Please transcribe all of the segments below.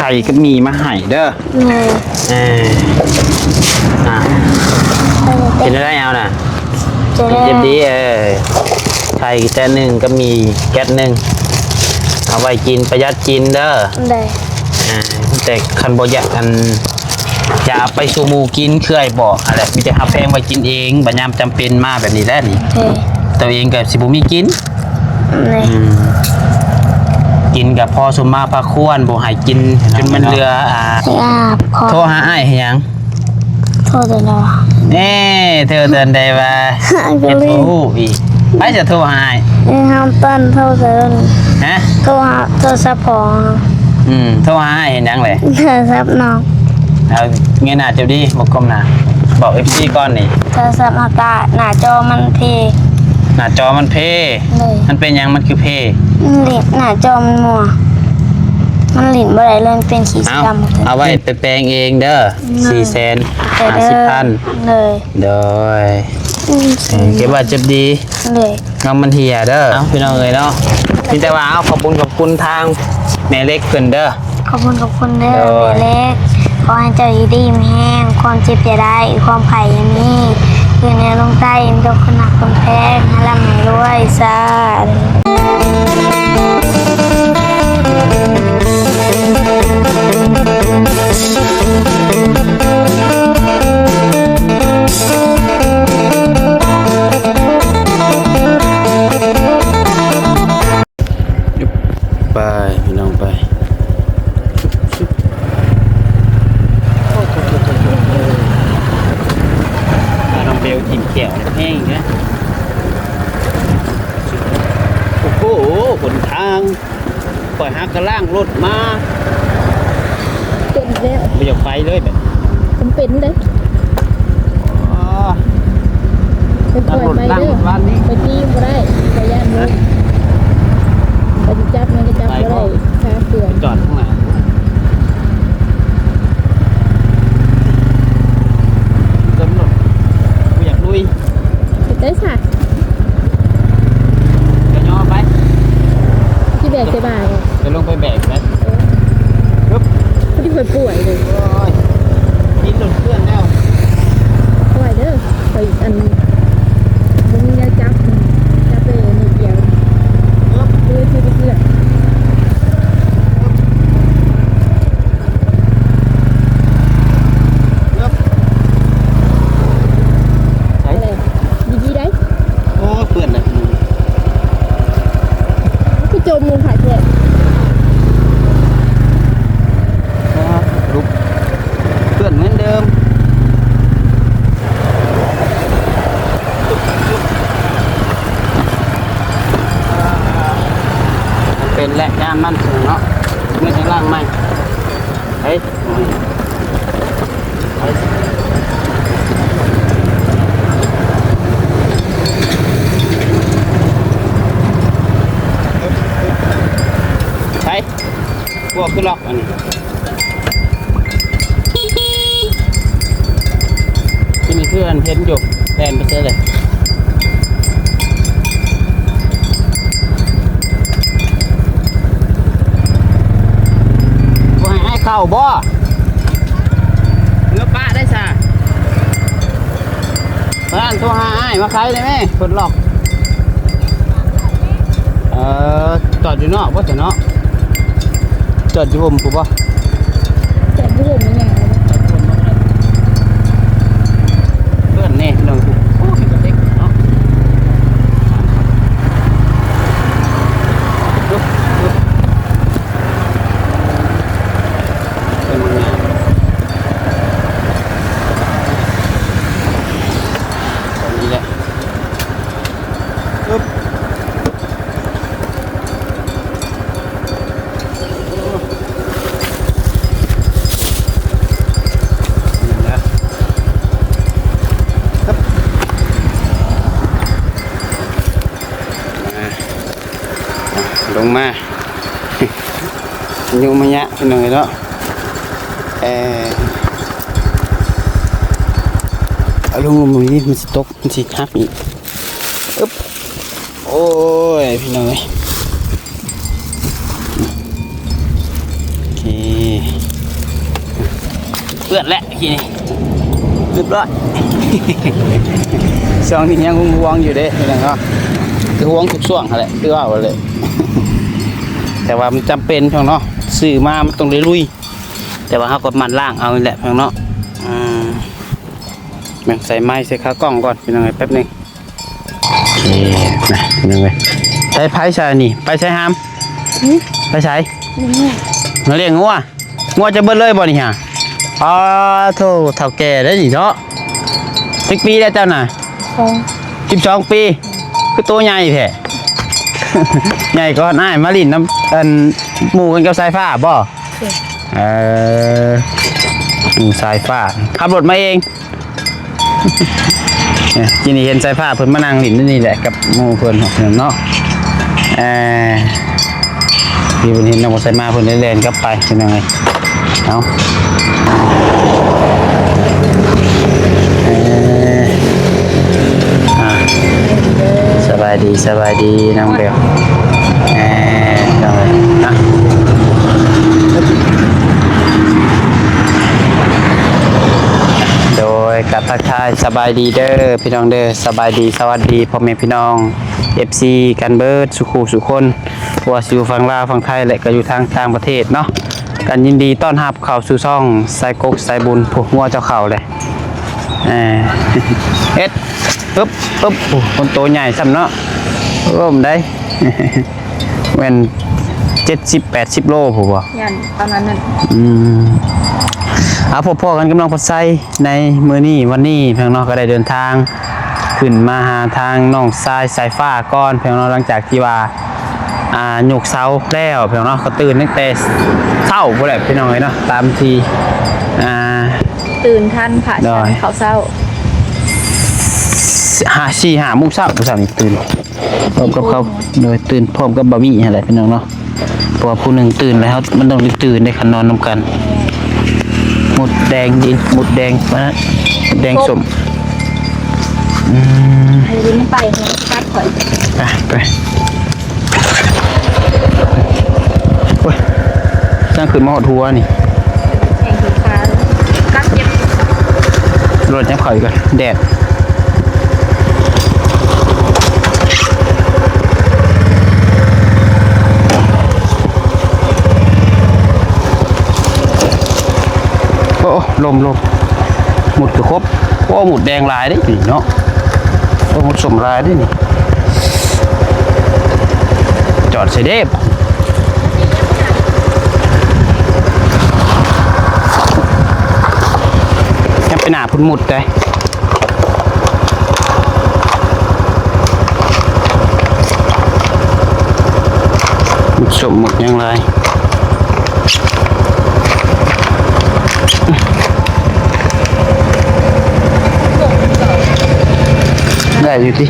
ໄຂ່ກັບໝີ່ມາໃຫ້ເດີ. ເອີ ເອີ ອ່າ ເປັນໄດ້ເອົານະ ເຈັບດີ. ເອີ ໄຂ່ແກະໜຶ່ງກັບໝີ່ແກະໜຶ່ງ ເອົາໄວ້ກິນ ປະຢັດກິນເດີ. ໄດ້ ອ່າ ແຕ່ຄັນບໍ່ຢາກ ອັນ ຢ່າເອົາໄປສູ່ໝູ່ກິນ ຄືອ້າຍບອກຫັ້ນແຫຼະ ມີແຕ່ເຮົາແພງໄວ້ກິນເອງ ບັດຍາມຈຳເປັນມາແບບນີ້ແຫຼະນີ້ ໂຕເອງກໍຊິບໍ່ມີກິນ. ນີ້ ອືມ ກິນກໍພໍສົມມາພາຄວນ ບໍ່ໃຫ້ກິນຈົນມັນເຫຼືອ. ອ່າ ໂທຫາອ້າຍເຮັດຫຍັງ? ໂທເຕືອນໃດວະ? ເອີ ໂທເຕືອນໃດວະ? ກໍເຮັດບໍ່ຮູ້ອີກ. ໃຜຈະໂທຫາອ້າຍ? ເອີ ເຮົາຕອນໂທເຕືອນ. ຮະ? ໂທຫາໂທລະສັບພໍ່. ອືມ ໂທຫາອ້າຍເຮັດຫຍັງແຫຼະ? ໂທລະສັບນ້ອງ. ເອົາ ເງີຍໜ້າເຈົ້າດີ ບໍ່ກົ້ມໜ້າ ບອກເອັຟຊີກ່ອນນີ້. ໂທລະສັບເຮົາຕາ ໜ້າຈໍມັນເພ. ໜ້າຈໍມັນເພ? ໂດຍ. ມັນເປັນຫຍັງ ມັນຄືເພ? ມັນຫຼິ້ນ ໜ້າຈໍມັນມົວ ມັນຫຼິ້ນບໍ່ໄດ້ເລີຍ ມັນເປັນສີດຳ. ເອົາ ເອົາໄວ້ໄປແປງເອງເດີ. ໂດຍ. ສີ່ແສນຫ້າສິບພັນ. ໂດຍ. ໂດຍ. ອືມ ເກັບໄວ້ເກັບດີ. ໂດຍ. ງາມມັນເຫ່ຍເດີ. ເອົາ ພີ່ນ້ອງເອີຍເນາະ ມີແຕ່ວ່າເອົາ ຂອບບຸນຂອບຄຸນທາງແມ່ເລັກເພິ່ນເດີ. ຂອບຄຸນຂອບຄຸນເດີ ໂດຍ ແມ່ເລັກ. ຂໍໃຫ້ເຈົ້າຢູ່ດີມີແຮງ ຄວາມເຈັບຢ່າໄດ້ ຄວາມໄຂ້ຢ່າມີ ຢູ່ເໜືອລົງໃຕ້ ມີແຕ່ຄົນຮັກຄົນແພງ ໃຫ້ລ່ຳໃຫ້ລວຍ ສາທຸ. ໄປພີ່ນ້ອງໄປ. ນ້ອງເບວຖິ້ມແກ້ວແຮງເດ້. ໂອ້ໂຫ ຫົນທາງ ຂ້ອຍຫາກະລ້າງລົດມາ. ເປັນແລ້ວ ບໍ່ຢາກໄປເລີຍແບບ ມັນເປັນເດ້. ອໍ ໄປກ່ອຍໄປເດີ ໄປຕີບໍ່ໄດ້ ໄປຢ້ານລົມ ໄປຈັບມັນກໍຈັບບໍ່ໄດ້ ຄາເຄື່ອງ. ໄປຈອດຂ້າງໜ້າ ເຕີມລົດ ບໍ່ຢາກລຸຍ. ເຮັດໄດ້ຊະ ກະຍໍໄປ ຊິແບກໃສ່ບ່າບໍ່? ຈະລົງໄປແບກໄປ. ເອີ ປຶບ ພໍດີຂ້ອຍປ່ວຍເລີຍ. ໂອ້ຍ ກິນຈົນເປື້ອນແລ້ວ. ປ່ວຍເດີ ຂ້ອຍ ອັນ ບໍ່ມີແນວຈັບ ຈັບໄປໜ້ອຍດຽວ ເອີ ຖືໄປເພື່ອນ. ໃສ? ດີໆໄດ໋. ໂອ້ ເປື້ອນແລ້ວ ຄືຈົມລົງຂາແທ້. ລຸກ ເປື້ອນເໝືອນເດີມ. ມັນເປັນແຫຼະ ຢ້ານມັນເນາະ ເມື່ອຈະລ້າງໃໝ່. ເຮີ້ຍ ໄປ ພວກຂຶ້ນລັອກອັນນີ້ ທີ່ນີ້ຄືອັນເຫັນຢູ່ ແລ່ນໄປເຊີເລີຍ. ບໍ່ໃຫ້ອ້າຍເຂົ້າບໍ່? ເມືອປະໄດ້ຊະ. ປານ ໂທຫາອ້າຍມາໄຂໄດ້ແມ ເພິ່ນລັອກ. ເອີ ຈອດຢູ່ນອກບໍ່ຊະເນາະ? ຈອດຢູ່ຮົ່ມພຸ້ນບໍ່? ຈອດຢູ່ຮົ່ມແມ່ນຫຍັງ? ເພິ່ນນີ້ ພີ່ນ້ອງ ໂອ້ ມີແຕ່ເດັກເນາະ. ນີ້ແຫຼະ ອຶບ ນີ້ນະ ອຶບ ມາ ລົງມາ ຍຸມະຍະ ພີ່ນ້ອງເອີຍເນາະ. ເອີ ເອົາລົງ ມັນຊິຕົກ ມັນຊິຫັກອີກ. ອຶບ ໂອ້ຍ ພີ່ນ້ອງເອີຍ. ນີ້ ເປື້ອນແຫຼະ ຂີ້ນີ້ ຮຽບຮ້ອຍ. ຊ່ວງນີ້ຍັງຫ່ວງໆຢູ່ເດ້ ພີ່ນ້ອງເນາະ, ຄືຫ່ວງທຸກຊ່ວງຫັ້ນແຫຼະ ຄືເວົ້າຫັ້ນແຫຼະ, ແຕ່ວ່າມັນຈຳເປັນ ພີ່ນ້ອງເນາະ, ຊື້ມາມັນຕ້ອງໄດ້ລຸຍ, ແຕ່ວ່າເຮົາກໍໝັ່ນລ້າງເອົານີ້ແຫຼະ ພີ່ນ້ອງເນາະ. ອາ ແມ່ນ ໃສ່ໄມ ໃສ່ຂາກ້ອງກ່ອນ ພີ່ນ້ອງເອີຍ ແປັບໜຶ່ງ. ໂອເຄ ນະ ພີ່ນ້ອງເອີຍ ໃຊ້ໄຟໃສ່ນີ້ ໄປໃສຫາມ? ຫື? ໄປໃສ? ມາລ້ຽງງົວ. ງົວຈະເບິດເລີຍບໍ່ນີ້ຫາ? ປາໂທ້ ເຖົ້າແກ່ເດ້ນີ້ເນາະ. ຈັກປີແລ້ວເຈົ້ານະ? ສອງ ສິບສອງປີ. ຄືໂຕໃຫຍ່ແທ້? ໃຫຍ່ກວ່າອ້າຍມາຫຼິ້ນນຳ ອັນ ໝູ່ກັນກັບສາຍຟ້າບໍ່? ເອີ ໝູ່ສາຍຟ້າ ຂັບລົດມາເອງ. ເອີ ກີ້ນີ້ເຫັນສາຍຟ້າເພິ່ນມານັ່ງຫຼິ້ນຢູ່ນີ້ແຫຼະກັບໝູ່ເພິ່ນເນາະ. ເອີ ທີ່ເພິ່ນເຫັນນ້ອງບໍ່ໃສ່ມາ ເພິ່ນໄດ້ແລ່ນກັບໄປ ພີ່ນ້ອງເອີຍ. ເອົາ ເອີ ອ່າ ສະບາຍດີ ສະບາຍດີນ້ອງເບວ. ເອີ ນ້ອງເອີຍ ອ່ະ ໂດຍ ກະທັກທາຍສະບາຍດີເດີພີ່ນ້ອງເດີ, ສະບາຍດີ ສະຫວັດດີພໍ່ແມ່ພີ່ນ້ອງ ເອັຟຊີ ກັນເບິດສູ່ຄູ່ສູ່ຄົນ ບໍ່ວ່າຊິຢູ່ຝັ່ງລາວ ຝັ່ງໄທ ແລະ ກໍຢູ່ທາງຕ່າງປະເທດເນາະ. ກໍຍິນດີຕ້ອນຮັບເຂົ້າສູ່ຊ່ອງສາຍກົກສາຍບຸນ ພວກຫົວເຈົ້າເຂົ້າເດ້. ເອີ ເຮັດ ປຶບ ປຶບ ໂອ້ ຄົນໂຕໃຫຍ່ຊ້ຳເນາະ ລົ້ມໄດ໋ ແມ່ນເຈັດສິບແປດສິບໂລພຸ້ນບໍ່? ຢ້ານປະມານນັ້ນ. ອືມ ເອົາ ພົບພໍ້ກັນກັບນ້ອງພັດໄຊໃນມື້ນີ້ ວັນນີ້ ພີ່ນ້ອງເນາະ, ກໍໄດ້ເດີນທາງຂຶ້ນມາຫາທາງນ້ອງຊາຍສາຍຟ້າກ່ອນ ພີ່ນ້ອງເນາະ, ຫຼັງຈາກທີ່ວ່າ ອ່າ ຍົກເສົາແລ້ວ ພີ່ນ້ອງເນາະ, ກໍຕື່ນຕັ້ງແຕ່ເຊົ້າພຸ້ນແຫຼະ ພີ່ນ້ອງເອີຍເນາະ, ຕາມທີ່ ອ່າ ຕື່ນທັນພະ ໂດຍ ສັນເຂົ້າເຊົ້າ ຫ້າ ສີ່ຫ້າໂມງເຊົ້າ ຜູ້ສາວນີ້ຕື່ນ ພ້ອມກັບເຂົາ ໂດຍ ຕື່ນພ້ອມກັບບ່າວມີຫັ້ນແຫຼະ ພີ່ນ້ອງເນາະ, ເພາະວ່າຜູ້ໜຶ່ງຕື່ນແລ້ວ ມັນຕ້ອງໄດ້ຕື່ນເດ້ ຄັນນອນນຳກັນ. ໝົດແດງ ດິນ ໝົດແດງ ມາ ໝົດແດງສົ້ມ ອືມ ໃຫ້ດິນໄປ ໃຫ້ມັນກັດຂ້ອຍ ໄປ ໄປ. ໂອ້ຍ ຊ່າງຂຶ້ນມາຮອດຫົວນີ້ ແຂງຂາ ກັດເຈັບ ລົດຍັງເຂົ້າອີກກ່ອນ ແດດ. ໂອ້ ລົມ ລົມ ໝຸດກໍຄົບ. ໂອ້ ໝຸດແດງຫຼາຍເດ້ນີ້ເນາະ, ໂອ້ ໝຸດສົ້ມຫຼາຍເດ້ນີ້. ຈອດໃສ່ເດ້ ຍັບໄປໜ້າພຸ້ນໝຸດໄດ໋. ໝຸດສົ້ມໝຸດຫຍັງຫຼາຍ. ໄດ້ຢູ່ຕິ.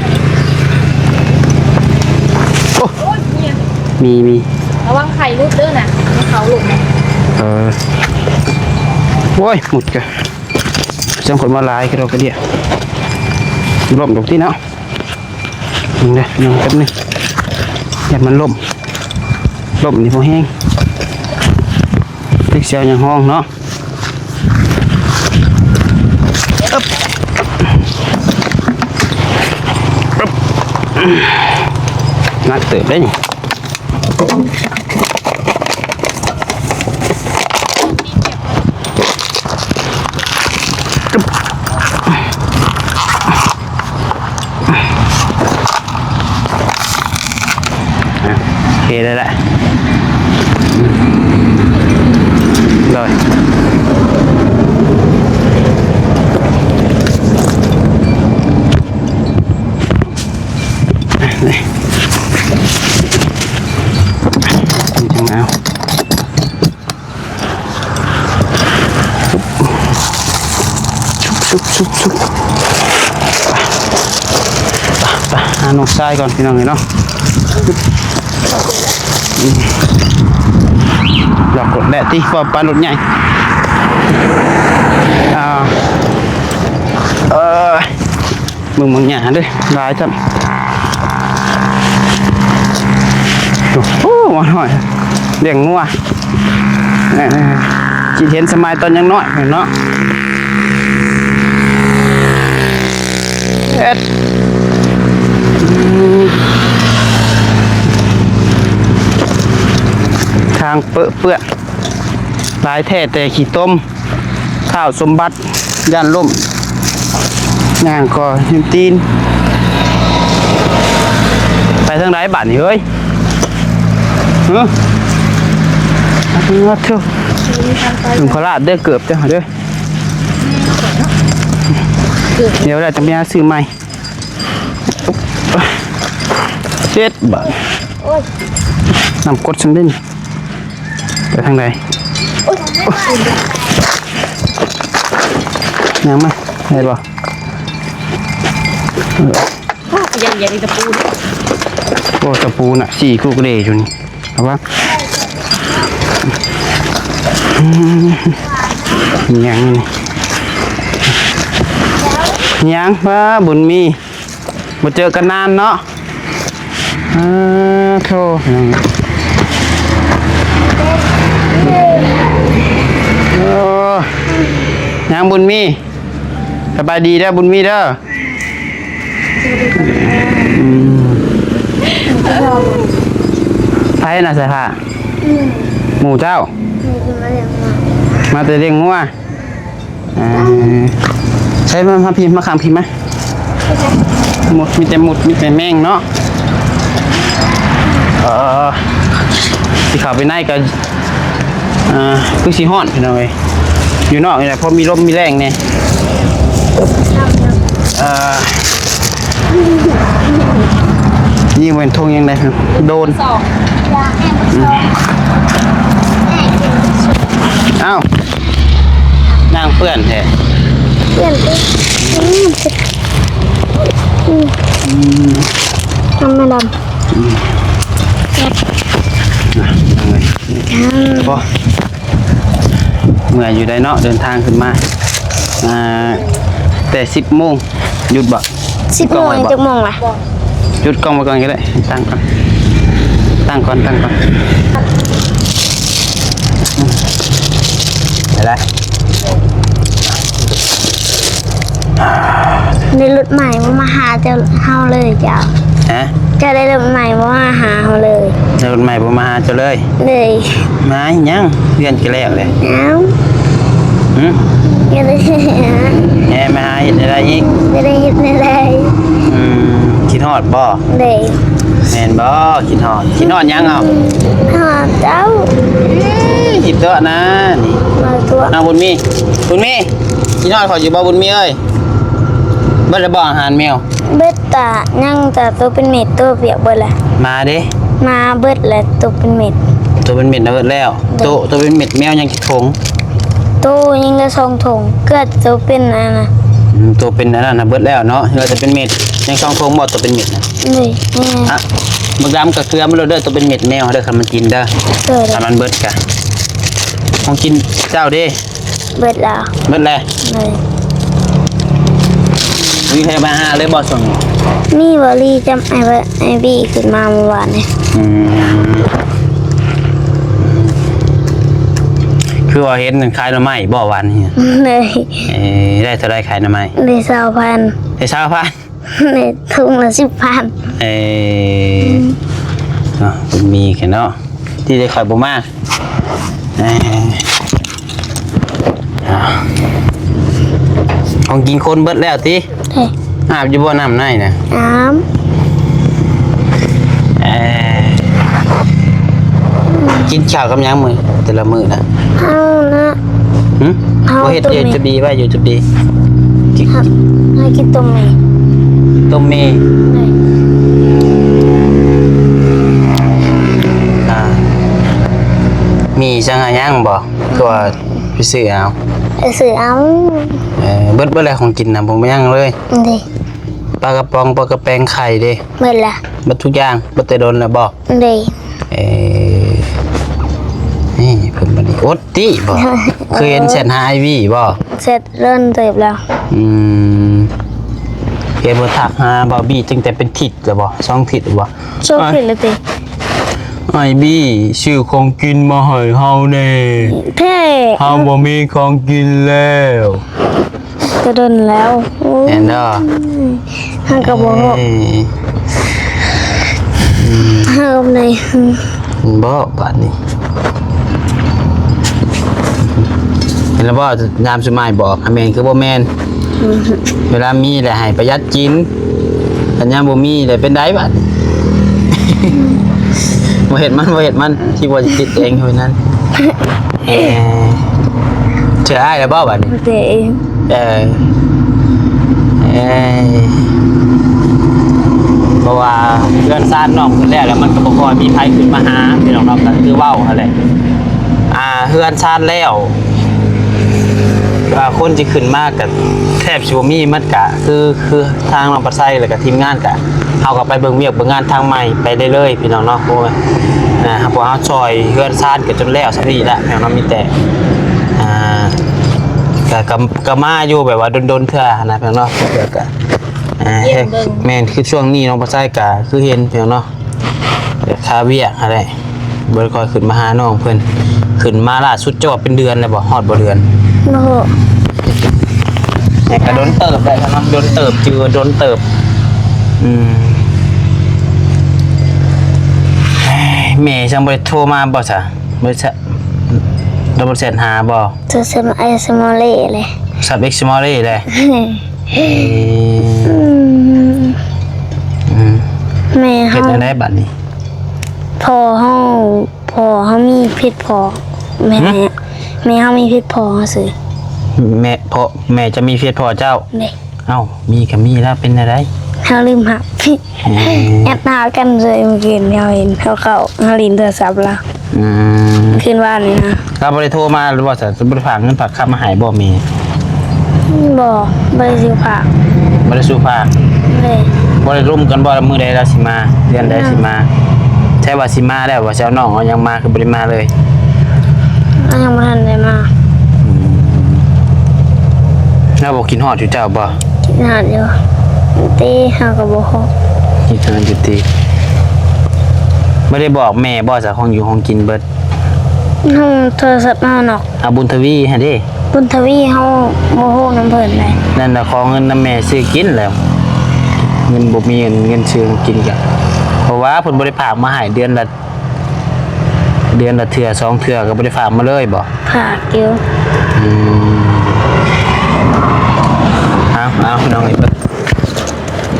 ໂອ້ ໂອ້ຍ ມີ ມີ ລະວັງໄຂ່ຫຼຸດເດີນະ ເຂົາຫຼຸດນະ. ເອີ ໂອ້ຍ ໝຸດກະ ຈັ່ງຄົນມາຫຼາຍກະດອກກະເດຍ ລົ້ມດອກຕິເນາະ. ນີ້ນະ ພີ່ນ້ອງ ແປັບໜຶ່ງ ຢ້ານມັນລົ້ມ ລົ້ມນີ້ບໍ່ແຮງ ຈັກຊິເອົາຫຍັງຮອງເນາະ. ອຶບ ອຶບ ໜັກເຕີບເດ້ນີ້. ອ່ະ ໂອເຄ ໄດ້ລະ ໂດຍ ນີ້ ນີ້ຈັ່ງເອົາ. ຊຸບ ຊຸບ ຊຸບ ຊຸບ ໄປ ໄປ ໄປ ຫານ້ອງຊາຍກ່ອນ ພີ່ນ້ອງເອີຍເນາະ. ລັອກລົດແດດຕິ ວ່າປານລົດໃຫຍ່ ອ່າ ເອີ. ເບິ່ງ ເບິ່ງຫຍ້າເດີ ຫຼາຍຊ້ຳ. ໂອ້ ງວນ້ອຍ ລ້ຽງງົວ. ຄິດເຫັນສະໄໝຕອນຍັງນ້ອຍເນາະ. ເຮັດ ທາງເປິເປື້ອນຫຼາຍແທ້ແຕ່ຂີ້ຕົມ ທ້າວສົມບັດ ຢ້ານລົ້ມ ຍ່າງກໍເຫັນຕີນ. ໄປທາງໃດບາດນີ້ເຮີ້ຍ? ຮະ ເອີ ໂທ້ ລຸງພະລາດເດີ ເກີບເຈົ້າເດີ. ດຽວໄດ້ ຕ້ອງໄປຫາຊື້ໃໝ່. ເຈັດບາດ. ໂອ້ຍ ນ້ຳກົດຊັ້ນເດ້. ໄປທາງໃດ? ໂອ້ຍ ຍ່າງມາ ໄດ້ບໍ່? ເອີ ຍັງ ຍັງຕະປູ. ໂອ້ ຕະປູນະ ສີ່ກູກເດຢູ່ນີ້. ເອົາວະ ຫຍັງນີ້ ຫຍັງ ວ້າ ບຸນມີ ບໍ່ເຈີກັນນານເນາະ. ອາ ໂທ້ ໂອ້ ຫຍັງບຸນມີ. ສະບາຍດີເດີບຸນມີເດີ. ອືມ ໃຜນະສາຍຟ້າ? ອືມ ໝູ່ເຈົ້າ? ອືມ ມາແລ້ວ ມາແຕ່ລ້ຽງງົວ. ເອີ ໃສ່ມາ ມາພີ້ ມາຂ້າງພີ້ມາ. ມຸດ ມີແຕ່ມຸດ ມີແຕ່ແມງເນາະ. ເອີ ຊິເຂົ້າໄປໃນກໍ ອ່າ ຄືຊິຮ້ອນພີ່ນ້ອງເອີຍ. ຢູ່ນອກນີ້ແຫຼະ ພໍມີລົມມີແຮງແດ່. ເອີ ນີ້ແມ່ນຖົງຫຍັງໃດ? ໂດນ. ອ້າວ ນາງເປື້ອນແທ້. ເປື້ອນຕິ. ອືມ ອືມ ອືມ ທຳມະດາ. ອືມ ນະ ເອົາໄວ້. ອືມ ບໍ່ ເມື່ອຍຢູ່ໃດເນາະ ເດີນທາງຂຶ້ນມາ ອ່າ ແຕ່ສິບໂມງ. ຢຸດບໍ່? ສິບໂມງ. ຈັກໂມງລະ? ຢຸດກ້ອງໄວ້ກ່ອນກໍໄດ້ ຕັ້ງກ່ອນ ຕັ້ງກ່ອນ ຕັ້ງກ່ອນ. ໄດ້ ໄດ້ລົດໃໝ່ບໍ່ມາຫາເຈົ້າ ເຮົາເລີຍເຈົ້າ. ຮະ? ເຈົ້າໄດ້ລົດໃໝ່ບໍ່ມາຫາເຮົາເລີຍ. ໄດ້ລົດໃໝ່ບໍ່ມາຫາເຈົ້າເລີຍ? ເລີຍ. ມາຫຍັງ? ເຮືອນກໍແລ້ວແຫຼະ. ເອົ້າ. ຫຶ? ກໍເລີຍ. ແມ່ມາຫາເຮັດແນວໃດອີກ? ບໍ່ໄດ້ເຮັດແນວໃດ. ອືມ ຄິດຮອດບໍ່? ເລີຍ. ແມ່ນບໍ່? ຄິດຮອດ. ຄິດຮອດຫຍັງເອົາ? ຮອດເຈົ້າ. ອືມ ຄິດຕົວະນະນີ້. ມາຕົວະ. ນ້ອງບຸນມີ ບຸນມີ ຄິດຮອດຂ້ອຍຢູ່ບໍ່ບຸນມີເອີຍ? ເບິດແລ້ວບໍ່ອາຫານແມວ? ເບິດ. ຕາຍັງ ຕາໂຕເປັນເມັດ ໂຕປຽກເບິດແລ້ວ. ມາເດ້ ມາເບິດແລ້ວ ໂຕເປັນເມັດ ໂຕເປັນເມັດນະເບິດແລ້ວ. ໂຕ ໂຕເປັນເມັດ ແມວຍັງຈັກຖົງ? ໂຕຍັງແຕ່ສອງຖົງ ເກືອບໂຕເປັນອັນນະ. ອືມ ໂຕເປັນອັນນັ້ນນະເບິດແລ້ວເນາະ ເຫຼືອແຕ່ເປັນເມັດ. ຍັງສອງຖົງບໍ່ ໂຕເປັນເມັດນະ? ໂດຍ. ອ່ະ ບັກດຳກະເກືອມັນໂລດເດີ ໂຕເປັນເມັດແມວເດີ ຄັນມັນກິນເດີ. ໂດຍ. ຄັນມັນເບິດກະ ຂອງກິນເຈົ້າເດ້? ເບິດແລ້ວ. ເບິດແລ້ວ. ໂດຍ. ມີໃຜມາຫາເລີຍບໍ່ຊ່ວງນີ້? ມີ ບໍ່ລີຈຳໄອ້ ໄອ້ບີຂຶ້ນມາມື້ວານນີ້. ອືມ ຄືວ່າເຫັນນັ້ນຂາຍໜໍ່ໄມ້ບໍ່ວານນີ້? ໂດຍ. ເອີ ໄດ້ເທົ່າໃດຂາຍໜໍ່ໄມ້? ໄດ້ຊາວພັນ. ໄດ້ຊາວພັນ. ແມ່ນ ຖົງລະສິບພັນ. ເອີ ອືມ ເນາະ ມີແຄ່ເນາະ ທີ່ໄດ້ຂ້ອຍບໍ່ມາ. ເອີ ຂອງກິນຄົນເບິດແລ້ວຕິ? ເອີ ອາບຢູ່ບໍ່ນ້ຳໃນນະ? ອາບ. ເອີ ກິນເຂົ້າກັບຫຍັງມື້ ແຕ່ລະມື້ນະ? ເຮົານະ ຫຶ? ເຮົາ ບໍ່ເຮັດຢູ່ ຈະບີໄວ້ຢູ່ ຈະບີ ກິນ ເຮົາກິນຕົ້ມໝີ່ ຕົ້ມໝີ່. ໂດຍ. ອ່າ ໝີ່ສັງຫະຫຍັງບໍ່? ຄືວ່າໄປຊື້ເອົາ ໄປຊື້ເອົາ. ເອີ ເບິດ ເບິດແລ້ວຂອງກິນນະ ບໍ່ມີຫຍັງເລີຍ? ໂດຍ. ປາກະປ໋ອງ ປາກະແປງ ໄຂ່ເດ້? ເບິດລະ. ເບິດທຸກຢ່າງ ເບິດແຕ່ດົນແລ້ວບໍ່? ໂດຍ. ເອີ ນີ້ເພິ່ນບັດນີ້ອົດຕິບໍ່? ເຄີຍເຫັນແຊັດຫາໄອວີບໍ່? ແຊັດດົນເຕີບແລ້ວ. ອືມ ເຫັນບໍ່ ທັກຫາບ່າວບີຕັ້ງແຕ່ເປັນທິດແລ້ວບໍ່? ສອງທິດແລ້ວບໍ່? ສອງທິດແລ້ວຕິ? ອ້າຍບີ ຊື້ຂອງກິນມາໃຫ້ເຮົາແດ່. ແທ້ ເຮົາບໍ່ມີຂອງກິນແລ້ວ. ກະດົນແລ້ວ. ໂອ້ຍ ແມ່ນດອກ. ເຮົາກະບໍ່ ເອີ ເຮົາກະບໍ່ໄດ້ ບໍ່ບາດນີ້ ເຫັນແລ້ວບໍ່? ຍາມສຸມາຍບອກ ແມ່ນຄືບໍ່ແມ່ນ? ເວລາມີແຫຼະໃຫ້ປະຢັດກິນ ຄັນຍາມບໍ່ມີແຫຼະເປັນໃດບາດນີ້? ບໍ່ເຮັດມັນ ບໍ່ເຮັດມັນ ທີ່ວ່າຊິຄິດເອງເທົ່ານັ້ນ. ເອີ ເຊື່ອອ້າຍແລ້ວບໍ່ບາດນີ້? ເຊື່ອເອງ. ເອີ ເອີ ເພາະວ່າເຮືອນຊານນ້ອງເພິ່ນແລ້ວ ແລ້ວມັນກະບໍ່ຄ່ອຍມີໃຜຂຶ້ນມາຫາພີ່ນ້ອງເນາະ ກະຄືເວົ້າຫັ້ນແຫຼະ ອ່າ ເຮືອນຊານແລ້ວ ອ່າ ຄົນທີ່ຂຶ້ນມາກະແທບຊິບໍ່ມີ ມັນກະຄື ຄືທາງນ້ອງປາໄຊ ແລ້ວກະທີມງານກະ ເຮົາກະໄປເບິ່ງວຽກເບິ່ງງານທາງໃໝ່ໄປເລື້ອຍໆ ພີ່ນ້ອງເນາະ. ໂອ້ຍ ອ່າ ພວກເຮົາຊ່ອຍເຮືອນຊານກະຈົນແລ້ວສ່ຳນີ້ແຫຼະ ພີ່ນ້ອງເນາະ ມີແຕ່ ອ່າ ກະ ກະ ກະມາຢູ່ແບບວ່າດົນໆເທື່ອຫັ້ນນະ ພີ່ນ້ອງເນາະ ແລ້ວກະ ອ່າ ແມ່ນ ຄືຊ່ວງນີ້ນ້ອງປາໄຊກະຄືເຫັນ ພີ່ນ້ອງເນາະ ຄາວຽກຫັ້ນແຫຼະ ບໍ່ໄດ້ຄ່ອຍຂຶ້ນມາຫານ້ອງເພິ່ນ. ຂຶ້ນມາລ່າສຸດຈະວ່າເປັນເດືອນແລ້ວບໍ່? ຮອດບໍ່ເດືອນ? ບໍ່ຮູ້. ກະດົນເຕີບແລ້ວເນາະ ດົນເຕີບ ຈື່ວ່າດົນເຕີບ. ອືມ ແມ່ຈັ່ງບໍ່ໄດ້ໂທມາບໍ່ຊະ? ບໍ່ໄດ້ ລາວບໍ່ໄດ້ແຊັດຫາບໍ່? ໂທສັບເອັກສະມໍເລແຫຼະ ສັບເອັກສະມໍເລແຫຼະ. ເອີ ອືມ ອືມ ແມ່ເຮົາ ເຮັດແນວໃດບາດນີ້? ພໍ່ເຮົາ ພໍ່ເຮົາມີເພັດພໍ້ ແມ່ ຫື? ແມ່ເຮົາມີເພັດພໍ້ເຮົາຊື່ ແມ່ ພໍ່ ແມ່ຈະມີເພັດພໍ້ເຈົ້າ? ເດ້. ເອົ້າ ມີກະມີແລ້ວ ເປັນແນວໃດ? ເຮົາລືມຮັບ. ເອີ ແອບຫາກັນເລີຍ ມື້ຄືນເຮົາເຫັນເຮົາເຂົ້າ ເຮົາຫຼິ້ນໂທລະສັບລາວ. ອືມ ຄືນວານນີ້ນະ ລາວບໍ່ໄດ້ໂທມາຫຼືວ່າ ບໍ່ໄດ້ຝາກເງິນຝາກຄຳມາໃຫ້ບໍ່ແມ່? ບໍ່ ບໍ່ໄດ້ສູ່ຝາກ ບໍ່ໄດ້ສູ່ຝາກ. ເດ້. ບໍ່ໄດ້ລົມກັນບໍ່ ມື້ໃດລາວຊິມາ ເດືອນໃດຊິມາ? ແທ້ວ່າຊິມາແລ້ວ ວ່າຊິເອົານ້ອງເອົາຫຍັງມາ ຄືບໍ່ໄດ້ມາເລີຍ? ເຮົາຍັງບໍ່ທັນໄດ້ມາ. ອືມ ລາວບໍ່ຄິດຮອດຢູ່ເຈົ້າບໍ່? ຄິດຮອດຢູ່ຕິ ເຮົາກະບໍ່ຮູ້ ຄິດຮອດຢູ່ຕິ. ບໍ່ໄດ້ບອກແມ່ບໍ່ຊະ ຂອງຢູ່ຂອງກິນເບິດ? ເຮົາໂທລະສັບເຮົານອກ ເອົາ ບຸນທະວີຫັ້ນເດ້. ບຸນທະວີເຮົາບໍ່ຮູ້ນຳເພິ່ນໃດ. ນັ້ນລະ ຂໍເງິນນຳແມ່ຊື້ກິນແລ້ວ ເງິນບໍ່ມີ ເງິນ ເງິນຊື້ກິນກະ ເພາະວ່າເພິ່ນບໍ່ໄດ້ຝາກມາໃຫ້ ເດືອນລະ ເດືອນລະເທື່ອສອງເທື່ອກະບໍ່ໄດ້ຝາກມາເລີຍບໍ່? ຝາກຢູ່. ອືມ ເອົາ ເອົາ ນ້ອງເອີຍ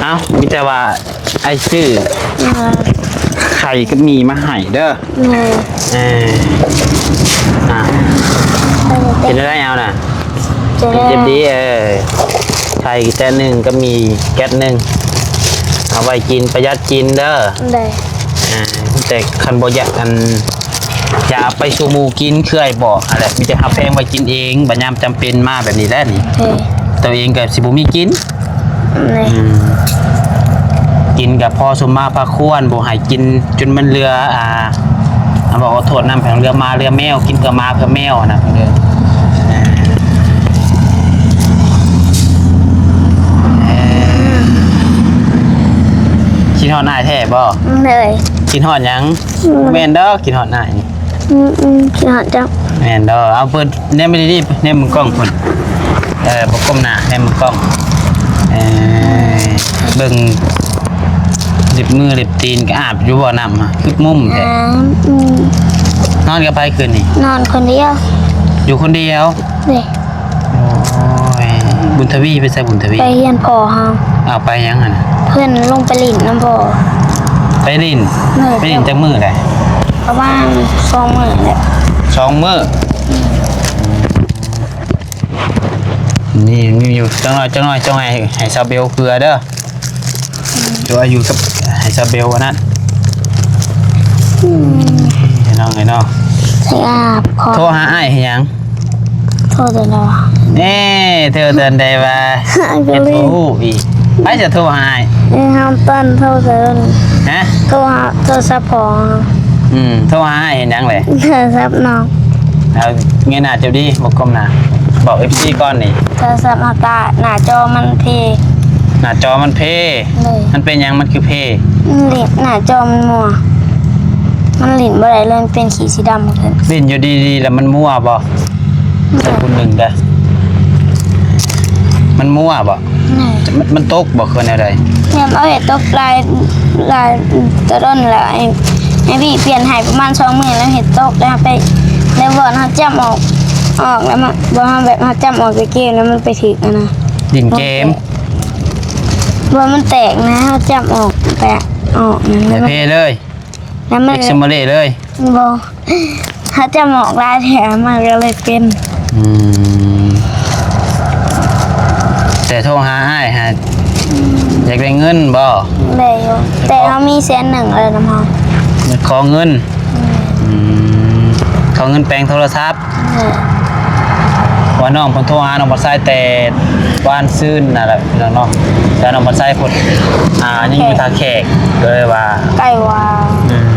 ເອົາ ມີແຕ່ວ່າ ອ້າຍຊື້ ເອີ ໄຂ່ກັບໝີ່ມາໃຫ້ເດີ. ເອີ ເອີ ອ່າ ເອີ ເປັນໄດ້ເອົານະ ເຈັບດີ. ເອີ ໄຂ່ແກະໜຶ່ງກັບໝີ່ແກະໜຶ່ງ ເອົາໄວ້ກິນ ປະຢັດກິນເດີ. ໄດ້. ອ່າ ແຕ່ຄັນບໍ່ຢາກ ອັນ ຢ່າເອົາໄປສູ່ໝູ່ກິນ ຄືອ້າຍບອກຫັ້ນແຫຼະ ມີແຕ່ເຮົາແພງໄວ້ກິນເອງ ບາດຍາມຈຳເປັນມາແບບນີ້ແຫຼະນີ້ ໂຕເອງກະຊິບໍ່ມີກິນ. ອືມ ກິນກະພໍສົມມາພາຄວນ ບໍ່ໃຫ້ກິນຈົນມັນເຫຼືອ ອ່າ ເວົ້າຂໍໂທດນຳ ເຫຼືອໝາເຫຼືອແມວ ກິນເພື່ອໝາເພື່ອແມວຫັ້ນນະ. ເອີ ຄິດຮອດອ້າຍແທ້ບໍ່? ໂດຍ. ຄິດຮອດຫຍັງ? ອືມ ບໍ່ແມ່ນດອກ ຄິດຮອດອ້າຍ. ອືມໆ ຄິດຮອດເຈົ້າ. ແມ່ນດອກ. ເອົາ ເປີດ ແນມມາດີໆ ແນມເບິ່ງກ້ອງພຸ້ນ. ເອີ ບໍ່ກົ້ມໜ້າ ແນມເບິ່ງກ້ອງ. ເອີ ເບິ່ງເລັບມືເລັບຕີນກະອາບຢູ່ບໍ່ ນ້ຳ ຄຶບມຸມແທ້. ອືມ ນອນກັບໃຜຄືນນີ້? ນອນຄົນດຽວ. ຢູ່ຄົນດຽວ? ເດ້. ໂອ້ຍ ບຸນທະວີໄປໃສ? ບຸນທະວີໄປເຮືອນພໍ່ເຮົາ. ເອົາ ໄປຫຍັງຫັ້ນ? ເພິ່ນລົງໄປຫຼິ້ນນຳພໍ່. ໄປຫຼິ້ນ? ໂດຍ. ໄປຫຼິ້ນຈັກມື້ແລ້ວ? ປະມານສອງມື້ແລ້ວ. ສອງມື້? ອືມ ນີ້ມີຢູ່ ຈັກໜ້ອຍ ຈັກໜ້ອຍ ເຈົ້າໃຫ້ ໃຫ້ຊາວເບວເກືອເດີ. ເຈົ້າຢູ່ກັບ ໃຫ້ຊາວເບວອັນນັ້ນ. ອືມ ພີ່ນ້ອງເອີຍເນາະ. ໂທຫາອ້າຍເຮັດຫຍັງ? ໂທແຕ່ລາວ. ເອີ ໂທແຕ່ໃດວ່າ ເຮັດບໍ່ຮູ້ອີກ. ໃຜຈະໂທຫາອ້າຍ? ເອີ ເຮົາຕອນໂທແຕ່ນັ້ນ. ຮະ? ໂທຫາ ໂທລະສັບພໍ່. ອືມ ໂທຫາອ້າຍເຮັດຫຍັງແຫຼະ? ໂທລະສັບນ້ອງ. ເອົາ ເງີຍໜ້າເຈົ້າດີ ບໍ່ກົ້ມໜ້າ. ບອກເອັຟຊີກ່ອນນີ້. ໂທລະສັບເຮົາຕາ ໜ້າຈໍມັນເພ. ໜ້າຈໍມັນເພ? ໂດຍ. ມັນເປັນຫຍັງ ມັນຄືເພ? ມັນເລະ ໜ້າຈໍມັນມົວ. ມັນຫຼິ້ນບໍ່ໄດ້ເລີຍ ມັນເປັນຂີດສີດຳໝົດເລີຍ. ຫຼິ້ນຢູ່ດີໆ ແລ້ວມັນມົວບໍ່? ແຕ່ຜູ້ໜຶ່ງເດ້ ມັນມົວບໍ່? ແມ່ນ. ມັນ ມັນຕົກບໍ່ ຄືແນວໃດ? ແມ່ນ ເອົາເຮັດຕົກຫຼາຍ ຫຼາຍແຕ່ດົນແລ້ວ ໃຫ້ ໃຫ້ພີ່ປ່ຽນໃຫ້ປະມານສອງມື້ ແລ້ວເຮັດຕົກ ແລ້ວໄປ ແລ້ວບ່ອນເຮົາຈ້ຳອອກ ອອກແລ້ວມັນ ບ່ອນເຮົາແບບເຮົາຈ້ຳອອກຈາກເກມ ແລ້ວມັນໄປຖືກອັນນະ ດິນເກມ ບ່ອນມັນແຕກນະ ເຮົາຈ້ຳອອກ ແປະອອກນັ້ນ ແລ້ວມັນ ເພເລີຍ ແລ້ວມັນ ເອັກຊະມາເລເລີຍ. ບໍ່ ເຮົາຈະໝອກຫຼາຍແທ້ ມັນກໍເລີຍເປັນ. ອືມ ແຕ່ໂທຫາອ້າຍຫາ ອືມ ຢາກໄດ້ເງິນບໍ່? ໄດ້ຢູ່ ແຕ່ເຮົາມີແສນໜຶ່ງແລ້ວນຳເຮົາ. ຂໍເງິນ? ອືມ ອືມ ຂໍເງິນແປງໂທລະສັບ? ເອີ ວ່ານ້ອງເພິ່ນໂທຫານ້ອງບັກຊາຍແຕ່ວານຊືນນັ້ນແຫຼະ ພີ່ນ້ອງເນາະ ແຕ່ນ້ອງບັກຊາຍພຸ້ນ ອ່າ ຍັງຢູ່ທ່າແຂກ ກໍເລີຍວ່າ ໃກ້ວ່າ ອືມ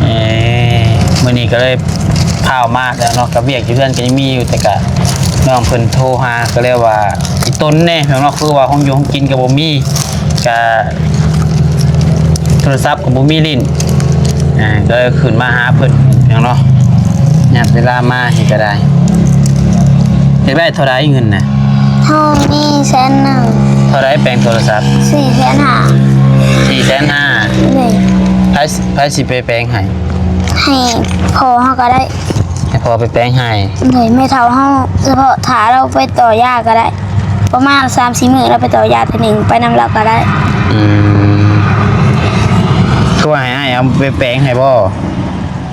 ເອີ ມື້ນີ້ກໍເລີຍພ້າວມາແລ້ວເນາະ ກັບວຽກຢູ່ເຮືອນກໍຍັງມີຢູ່ ແຕ່ກະນ້ອງເພິ່ນໂທຫາ ກໍເລີຍວ່າອີ່ຕົນແດ່ເນາະ ຄືວ່າຂອງຢູ່ຂອງກິນກໍບໍ່ມີ ກະໂທລະສັບກໍບໍ່ມີຫຼິ້ນ ອ່າ ກໍເລີຍຂຶ້ນມາຫາເພິ່ນເນາະ ຍາມເວລາມາເຮັດກໍໄດ້. ຢາກໄດ້ເທົ່າໃດເງິນນະ? ເຮົາມີແສນໜຶ່ງ. ເທົ່າໃດແປງໂທລະສັບ? ສີ່ແສນຫ້າ. ສີ່ແສນຫ້າ. ນີ້ ໃຜ ໃຜຊິໄປແປງໃຫ້? ໃຫ້ພໍ່ເຮົາກໍໄດ້. ໃຫ້ພໍ່ໄປແປງໃຫ້. ໂດຍ ແມ່ເຖົ້າເຮົາ ສະເພາະຖ້າລາວໄປຕໍ່ຢາກໍໄດ້ ປະມານສາມສີ່ມື້ລາວໄປຕໍ່ຢາເທື່ອໜຶ່ງ ໄປນຳລາວກໍໄດ້. ອືມ ຄືວ່າໃຫ້ອ້າຍເອົາໄປແປງໃຫ້ບໍ່?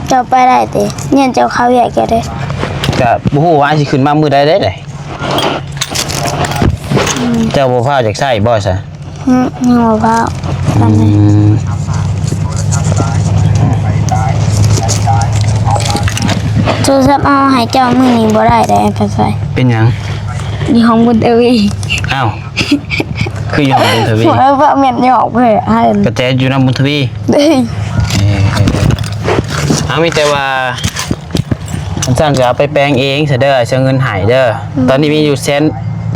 ເຈົ້າໄປໄດ້ຕິ? ຍ້ອນເຈົ້າເຂົ້າວຽກເຈົ້າເດ້. ກະບໍ່ຮູ້ວ່າອ້າຍຊິຂຶ້ນມາມື້ໃດໄດ້. ອືມ ເຈົ້າບໍ່ຟ້າວຢາກໃຊ້ບໍ່ຊະ? ອືມ ຍັງບໍ່ພ້ອມປານໃດ. ອືມ ໂທລະສັບເອົາໃຫ້ເຈົ້າມື້ນີ້ບໍ່ໄດ້ໃດ ອ້າຍໄປໃສ? ເປັນຫຍັງ? ຢູ່ຫ້ອງບຸນທະວີ. ອ້າວ ຄືຢູ່ຫ້ອງບຸນທະວີ? ເອີ ວ່າແມ່ນຢູ່ຫ້ອງເພິ່ນ ກະແຈຢູ່ນຳບຸນທະວີ. ເອີ ເອີ ເອີ ເອົາ ມີແຕ່ວ່າ ຄັນຊັ້ນກໍເອົາໄປແປງເອງຊະເດີ ເອົາເງິນໃຫ້ເດີ. ອືມ ຕອນນີ້ມີຢູ່ແສນ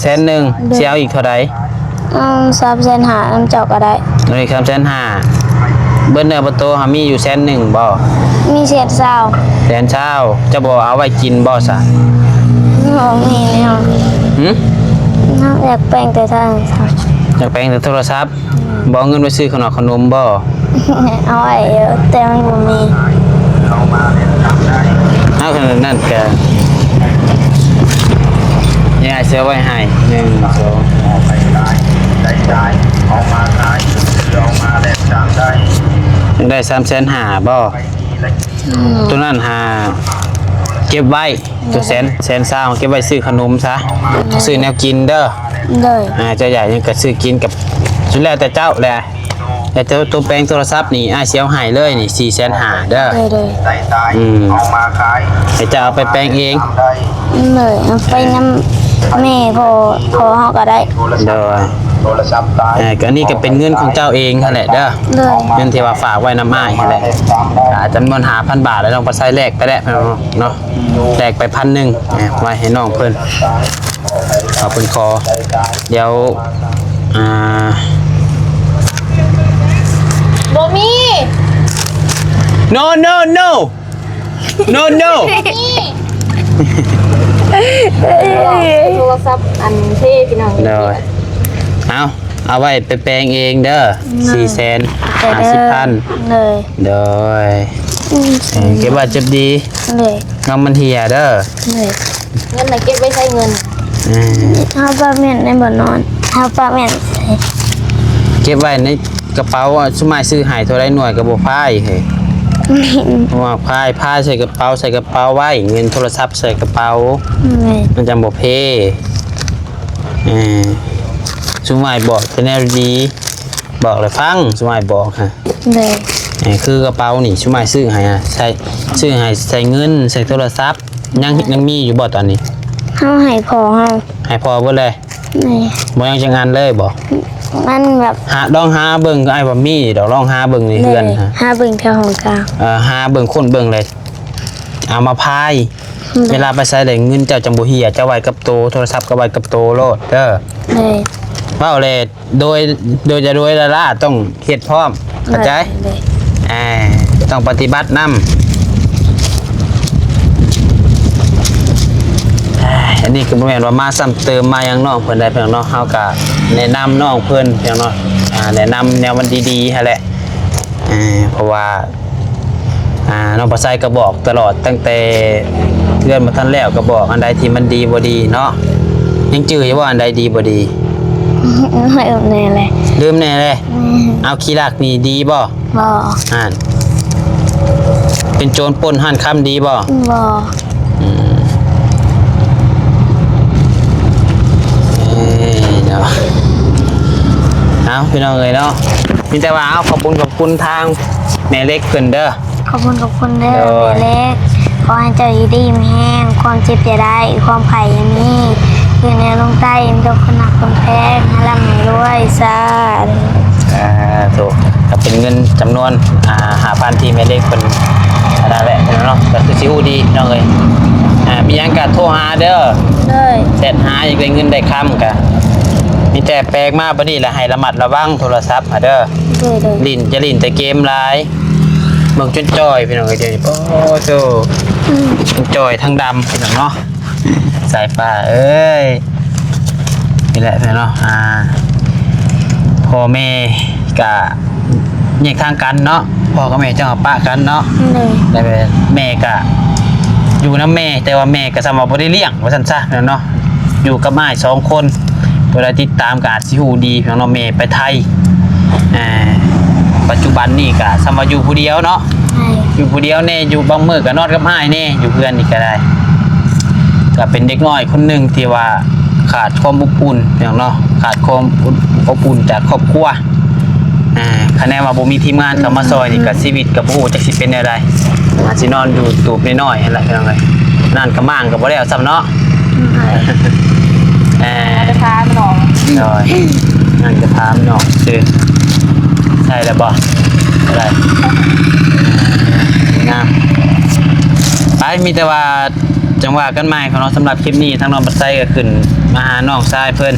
ແສນໜຶ່ງ. ໂດຍ ຊິເອົາອີກເທົ່າໃດ? ເອົາສາມແສນຫ້ານຳເຈົ້າກໍໄດ້. ເອົາອີກສາມແສນຫ້າ. ເບິດເນື້ອເບິດໂຕເຮົາມີຢູ່ແສນໜຶ່ງບໍ່? ມີແສນຊາວ. ແສນຊາວ. ເຈົ້າບໍ່ເອົາໄວ້ກິນບໍ່ຊະ? ບໍ່ມີແລ້ວ. ຫື? ເຮົາຢາກແປງແຕ່ໂທລະສັບ. ຢາກແປງແຕ່ໂທລະສັບ. ອືມ ບໍ່ເອົາເງິນໄປຊື້ຂະໜົມຂະໜົມບໍ່? ເອົາໄວ້ຢູ່ ແຕ່ມັນບໍ່ມີ. ເອົາຂະໜາດນັ້ນກະ ຍາຍເສືອໄວ້ໃຫ້ ໜຶ່ງ ສອງ ຢາກໄດ້ສາມແສນຫ້າບໍ່? ອືມ ໂຕນັ້ນຫາເກັບໄວ້ ໂຕແສນ ແສນຊາວເກັບໄວ້ຊື້ຂະໜົມຊະ ຊື້ແນວກິນເດີ. ໂດຍ ອ່າ ເຈົ້າຢາກຫຍັງກໍຊື້ກິນກັບ ສຸດແລ້ວແຕ່ເຈົ້າແຫຼະ. ແຕ່ໂຕ ໂຕແປງໂທລະສັບນີ້ ອ້າຍຊິເອົາໃຫ້ເລີຍນີ້ ສີ່ແສນຫ້າເດີ. ໂດຍ ໂດຍ ອືມ ໃຫ້ເຈົ້າເອົາໄປແປງເອງ. ໂດຍ ເອົາໄປນຳແມ່ ພໍ່ ພໍ່ເຮົາກໍໄດ້. ໂດຍ ເອີ ກໍອັນນີ້ກໍເປັນເງິນຂອງເຈົ້າເອງຫັ້ນແຫຼະເດີ. ໂດຍ ເງິນທີ່ວ່າຝາກໄວ້ນຳອ້າຍຫັ້ນແຫຼະ ອ່າ ຈຳນວນຫ້າພັນບາດ ແລ້ວນ້ອງປາໄຊແລກໄປແລ້ວເນາະ. ແລກໄປພັນໜຶ່ງ ອ່າ ໄວ້ໃຫ້ນ້ອງເພິ່ນ ເອົາເພິ່ນຂໍ ດຽວ ອ່າ ບໍ່ມີ. No no no no no. ໂທລະສັບອັນເພ ພີ່ນ້ອງ. ໂດຍ ເອົາ ເອົາໄວ້ໄປແປງເອງເດີ. ໂດຍ ສີ່ແສນຫ້າສິບພັນ. ໂດຍ ໂດຍ ອືມ ເອີ ເກັບໄວ້ເກັບດີ. ໂດຍ ນຳມັນເຫຍເດີ. ໂດຍ ເງິນນະເກັບໄວ້ໃຊ້ເງິນ. ເອີ ເຮົາປະແມ່ນໃນບ່ອນນອນ ເຮົາປະແມ່ນ ເກັບໄວ້ໃນກະເປົາ. ຊຸມອ້າຍຊື້ໃຫ້ເທົ່າໃດໜ່ວຍກໍບໍ່ພາຍເຮີ້ຍ. ແມ່ນ ວ່າພາຍ ພາຍໃສ່ກະເປົາ ໃສ່ກະເປົາໄວ້ ເງິນໂທລະສັບໃສ່ກະເປົາ. ແມ່ນ ມັນຈັ່ງບໍ່ເພ. ເອີ ຊຸມອ້າຍບອກແຕ່ແນວດີ ບອກແລ້ວຟັງ ຊຸມອ້າຍບອກຫະ. ໂດຍ ເອີ ຄືກະເປົານີ້ ຊຸມອ້າຍຊື້ໃຫ້ຫະ ໃສ່ ຊື້ໃຫ້ໃສ່ເງິນ ໃສ່ໂທລະສັບ. ຍັງ ຍັງມີຢູ່ບໍ່ຕອນນີ້? ເຮົາໃຫ້ພໍ່ເຮົາ. ໃຫ້ພໍ່ເບິດເລີຍ? ແມ່ນ ບໍ່ຍັງຈັກອັນເລີຍບໍ່? ມັນແບບ ຫາ ລອງຫາເບິ່ງ ອ້າຍວ່າມີດອກ ລອງຫາເບິ່ງໃນເຮືອນ. ໂດຍ ຫາເບິ່ງແຖວຫ້ອງກາງ. ເອີ ຫາເບິ່ງ ຄົ້ນເບິ່ງເລີຍ ເອົາມາພາຍ. ໂດຍ ເວລາໄປໃສແລ້ວເງິນເຈົ້າຈັ່ງບໍ່ເຫຍ ເຈົ້າໄວ້ກັບໂຕ ໂທລະສັບກໍໄວ້ກັບໂຕໂລດເດີ. ໂດຍ ເວົ້າແລ້ວ ໂດຍ ໂດຍ ໂດຍລະລາຕ້ອງເຮັດພ້ອມ ເຂົ້າໃຈ? ໂດຍ ໂດຍ ອ່າ ຕ້ອງປະຕິບັດນຳ. ອັນນີ້ກໍບໍ່ແມ່ນວ່າມາຊ້ຳເຕີມມາຫຍັງນ້ອງເພິ່ນໄດ໋ ພີ່ນ້ອງເນາະ, ເຮົາກໍແນະນຳນ້ອງເພິ່ນ ພີ່ນ້ອງເນາະ, ອາ ແນະນຳແນວມັນດີໆຫັ້ນແຫຼະ. ເອີ ເພາະວ່າ ອາ ນ້ອງປາໄຊກໍບອກຕະຫຼອດ ຕັ້ງແຕ່ເຮືອນບໍ່ທັນແລ້ວກໍບອກ ອັນໃດທີ່ມັນດີບໍ່ດີເນາະ. ຍັງຈື່ຢູ່ບໍ່ ອັນໃດດີບໍ່ດີ? ລືມແດ່ແຫຼະ ລືມແດ່ແຫຼະ. ອືມ ເອົາ ຂີ້ລັກນີ້ດີບໍ່? ບໍ່. ຫັ້ນ ເປັນໂຈນປຸ້ນຮ້ານຄຳດີບໍ່? ບໍ່. ອືມ ເອີເນາະ ເອົາ ພີ່ນ້ອງເອີຍເນາະ, ມີແຕ່ວ່າເອົາ ຂອບຄຸນຂອບຄຸນທາງແມ່ເລັກເພິ່ນເດີ. ຂອບຄຸນຂອບຄຸນເດີ ໂດຍ ແມ່ເລັກ, ຂໍໃຫ້ເຈົ້າຢູ່ດີມີແຮງ, ຄວາມເຈັບຢ່າໄດ້ ຄວາມໄຂ້ຢ່າມີ, ຢູ່ເໜືອລົງໃຕ້ ມີແຕ່ຄົນຮັກຄົນແພງ, ໃຫ້ລ່ຳໃຫ້ລວຍ ສາທຸ. ສາທຸ. ກໍເປັນເງິນຈຳນວນ ອ່າ ຫ້າພັນ ທີ່ແມ່ເລັກເພິ່ນ ອັນນັ້ນແຫຼະເນາະ, ກໍຄືຊິຮູ້ດີພີ່ນ້ອງເອີຍ. ອ່າ ມີຫຍັງກໍໂທຫາເດີ ໂດຍ ແຊັດຫາ ຢາກໄດ້ເງິນໄດ້ຄຳ ກໍມີແຕ່ແປກມາບັດນີ້ລະ ໃຫ້ລະມັດລະວັງໂທລະສັບຫັ້ນເດີ. ໂດຍ ໂດຍ. ຫຼິ້ນ ຢ່າຫຼິ້ນແຕ່ເກມຫຼາຍ, ເບິ່ງຈົນຈ່ອຍພີ່ນ້ອງເອີຍ ດຽວນີ້ ໂອ້ໂຕ ອືມ ຈົນຈ່ອຍທັງດຳພີ່ນ້ອງເນາະ. ສາຍຟ້າເອີຍ ນີ້ແຫຼະເນາະ ອ່າ ພໍ່ແມ່ກະແຍກທາງກັນເນາະ, ພໍ່ກັບແມ່ເຈົ້າກໍປະກັນເນາະ. ໂດຍ. ແລ້ວແມ່ກະຢູ່ນຳແມ່ ແຕ່ວ່າແມ່ກະສ່ຳວ່າບໍ່ໄດ້ລ້ຽງວ່າຊັ້ນຊະເນາະ, ຢູ່ກັບອ້າຍສອງຄົນ. ຜູ້ໃດຕິດຕາມກໍອາດຊິຮູ້ດີພີ່ນ້ອງເນາະ, ແມ່ໄປໄທ. ອ່າ ປັດຈຸບັນນີ້ກໍສ່ຳວ່າຢູ່ຜູ້ດຽວເນາະ. ໃຊ່. ຢູ່ຜູ້ດຽວແດ່, ຢູ່ບາງມື້ກໍນອນກັບອ້າຍແດ່, ຢູ່ເຮືອນນີ້ກໍໄດ້. ກໍເປັນເດັກນ້ອຍຄົນໜຶ່ງທີ່ວ່າຂາດຄວາມອົບອຸ່ນພີ່ນ້ອງເນາະ, ຂາດຄວາມອົບ ອົບອຸ່ນຈາກຄອບຄົວ. ອ່າ ຄັນແນວ່າບໍ່ມີທີມງານເຂົ້າມາຊ່ອຍນີ້ ອືມ ກໍຊີວິດກໍບໍ່ຮູ້ຈັກຊິເປັນແນວໃດ, ອາດຊິນອນຢູ່ຕູບນ້ອຍໆຫັ້ນແຫຼະພີ່ນ້ອງເອີຍ. ນັ້ນກໍມ້າງກໍບໍ່ແລ້ວຊ້ຳເນາະ. ອືມ ເອີ ຈະພາມັນອອກ ໂດຍ ນັ້ນຈະພາມັນອອກຊື່. ໃສ່ແລ້ວບໍ່? ບໍ່ໄດ້. ງາມ. ໄປ ມີແຕ່ວ່າ ຈັ່ງວ່າກັນໃໝ່ເນາະ. ສຳລັບຄລິບນີ້ ທາງນ້ອງປາໄຊກໍຂຶ້ນມາຫານ້ອງຊາຍເພິ່ນ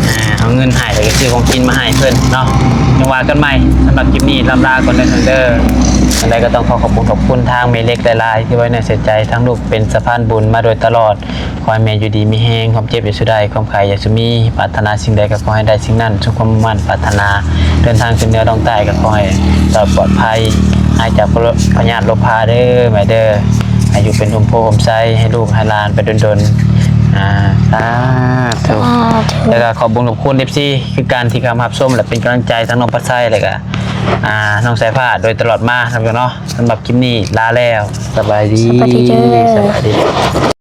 ອ່າ ເອົາເງິນໃຫ້ ແລ້ວກໍຊື້ຂອງກິນມາໃຫ້ເພິ່ນເນາະ. ຈັ່ງວ່າກັນໃໝ່. ສຳລັບຄລິບນີ້ ລ່ຳລາກ່ອນເດີ ຈັ່ງໃດກໍຕ້ອງຂໍຂອບຄຸນຂອບຄຸນທາງແມ່ເລັກຫຼາຍໆ ທີ່ໄວ້ເນື້ອໃສ່ໃຈ. ທາງລູກເປັນສະພານບຸນມາໂດຍຕະຫຼອດ. ຂໍໃຫ້ແມ່ຢູ່ດີມີແຮງ, ຄວາມເຈັບຢ່າສູ່ໄດ້, ຄວາມໄຂ້ຢ່າສູ່ມີ, ປາດຖະໜາສິ່ງໃດກໍຂໍໃຫ້ໄດ້ສິ່ງນັ້ນ, ສົມຄວາມມຸ່ງມາດປາດຖະໜາ. ເດີນທາງຂຶ້ນເໜືອລ່ອງໃຕ້ກໍຂໍໃຫ້ລອດປອດໄພ, ຫາຍຈາກພະຍາດໂລຄາເດີແມ່ເດີ. ໃຫ້ຢູ່ເປັນຮົ່ມໂພຮົ່ມໄຊໃຫ້ລູກໃຫ້ຫຼານໄປດົນໆ. ອ່າ ສາທຸ ສາທຸ. ແລ້ວກໍຂອບບຸນຂອບຄຸນ ເອັຟຊີ ຄືກັນທີ່ເຂົ້າມາຮັບຊົມ ແລະ ເປັນກຳລັງໃຈທັງນ້ອງປາໄຊ ແລ້ວກໍ ອ່າ ນ້ອງສາຍຟ້າໂດຍຕະຫຼອດມາເນາະ. ສຳລັບຄລິບນີ້ລາແລ້ວ. ສະບາຍດີ. ສະບາຍດີເດີ. ສະບາຍດີ.